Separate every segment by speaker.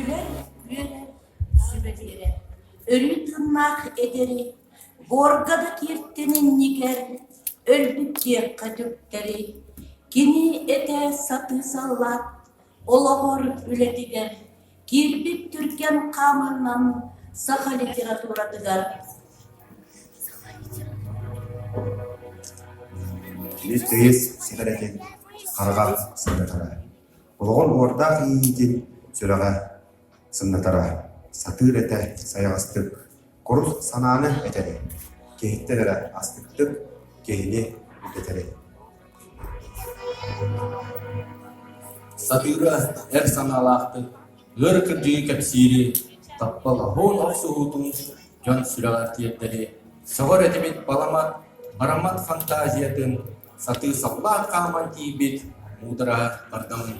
Speaker 1: Күлэр-үөрэр, сүбэ биэрэр, өрүү тыыннаах эдэри, буорга да кииртин иннигэр өлбүт диэххэ түктэри, кини этэ сатыы саллаат олоҕор үлэтигэр киирбит түргэн хаамыынан саха литературатыгар
Speaker 2: Кини тыйыс сэтэрэтин хараҕа сырдатара, олоҕун уордаах иэйиитин сүрэҕэ сымнатара, сатыыр этэ сайаҕастык, курус санааны этэри, киһиттэн эрэ астыктык киһини үрдэтэри.
Speaker 3: Сатыыра эр санаалаахтык, ыар кырдьыгы кэпсиири, тапталаһуон охсуһуутун дьон сүрэҕэр тиэрдэри, сөҕөр этибит баламат, бараммат фантазиятын, сатыы саллаат хааман тиийбит муудараһа бардамын.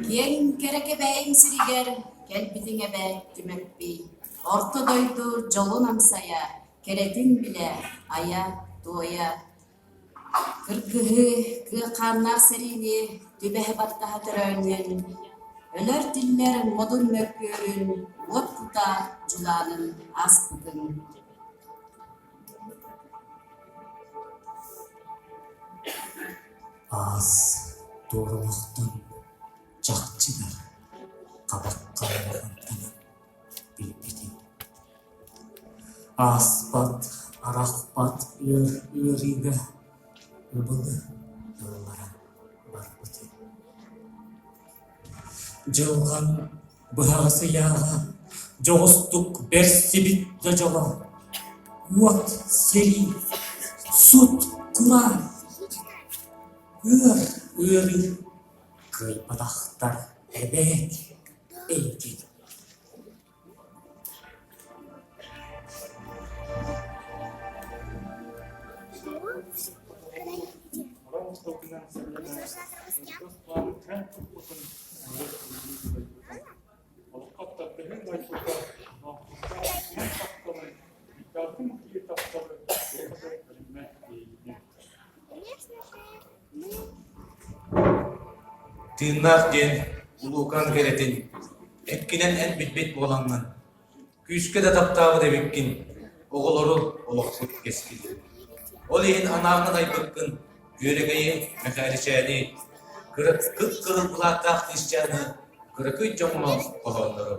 Speaker 4: Киэҥ кэрэ кэбээйиҥ сиригэр кэлбитиҥ эбээт Түмэппий, орто дойду дьолун амсайа, кэрэтин билэ, айа, туойа. Кыргыһыы, кыа хааннаах сэриини түбэһэ баттаһа төрөөҥҥүн, өлөр-тиллэр модун мөккүөрүн уот кута дьулаанын ааспытыҥ.
Speaker 5: Аас туора олохтон чахчы да хабахха улахантанан билбитим. Ааспат, арахпат ыар ыарыыга ыбылы ылларан барбытым. Дьылҕаҥ быһаҕас ыйааҕа дьоҕустук бэрсибит да дьоло уот сэрии сут кураан ыар ыарыы кыайбатахтар эбээт эйигин.
Speaker 3: Тыыннаах диэн улуукан кэрэтин эккинэн эн билбит буолаҥҥын, күүскэ да таптаабыт эбиккин, оҕолору олохпут кэскилин. Ол иһин анааҥҥын айбыккын Күөрэгэйи, Мэхээличээни, кып-кыһыл былааттаах кыысчааны, кыракый дьоҥҥо хоһооннору.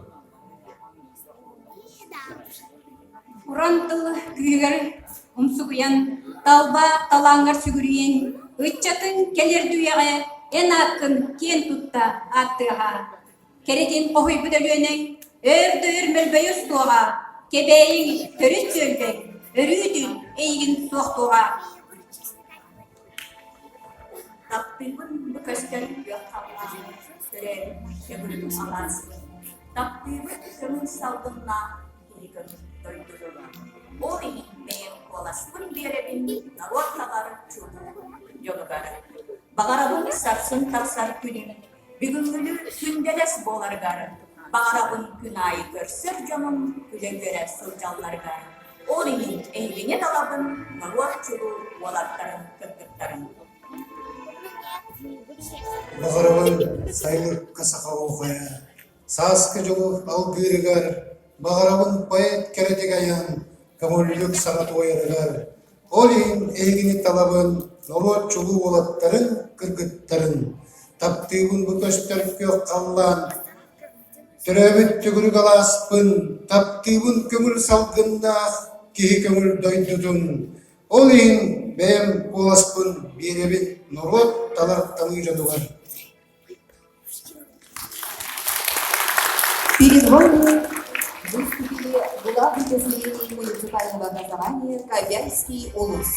Speaker 6: Уран тыл күүһүгэр умсугуйан, талба талааҥҥар сүгүрүйэн, ыччатыҥ кэлэр үйэҕэ эн ааккын киэн тутта ааттыаҕа. Кэрэтин хоһуйбут Өлүөнэҥ өр да өр мөлбөйө устуоҕа, Кэбээйиҥ төрүт түөлбэҥ өрүүтүн эйигин суохтуоҕа.
Speaker 1: Таптыыбын бу көстөр күөх халлаан, төрөөбүт көҥүл алааспын. Таптыыбын көҥүл салгыннаах киһи көҥүл дойдутун. Ол иһин бэйэм куоласпын биэрэбин норуот талар чулуу дьонугар. Баҕарабын сарсын тахсар күнүм бүгүҥҥүнү күндэлэс буоларыгар, баҕарабын күн аайы көрсөр дьонум күлэ-үөрэ сылдьалларыгар. Ол иһин эһигини талабын норуот чулуу уолаттарын кыргыттарын.
Speaker 7: Баҕарабын сайылыкка саха оһуохайа, сааскы дьолу алгыырыгар, баҕарабын поэт кэрэтик айан, көҥүллүк саҥа туойарыгар, Ол иһин эһигини талабын, норуот чулуу уолаттарын, кыргыттарын, таптыыбын бу көстөр күөх халлаан, төрөөбүт төгүрүк алааспын, таптыыбын көҥүл салгыннаах киһи көҥүл дойдутун. Ол иһин бэйэм куоласпын биэрэбин норуот талар талыы дьонугар.
Speaker 8: Перед вами выступили главы изменений муниципального образования Кобяйский улус.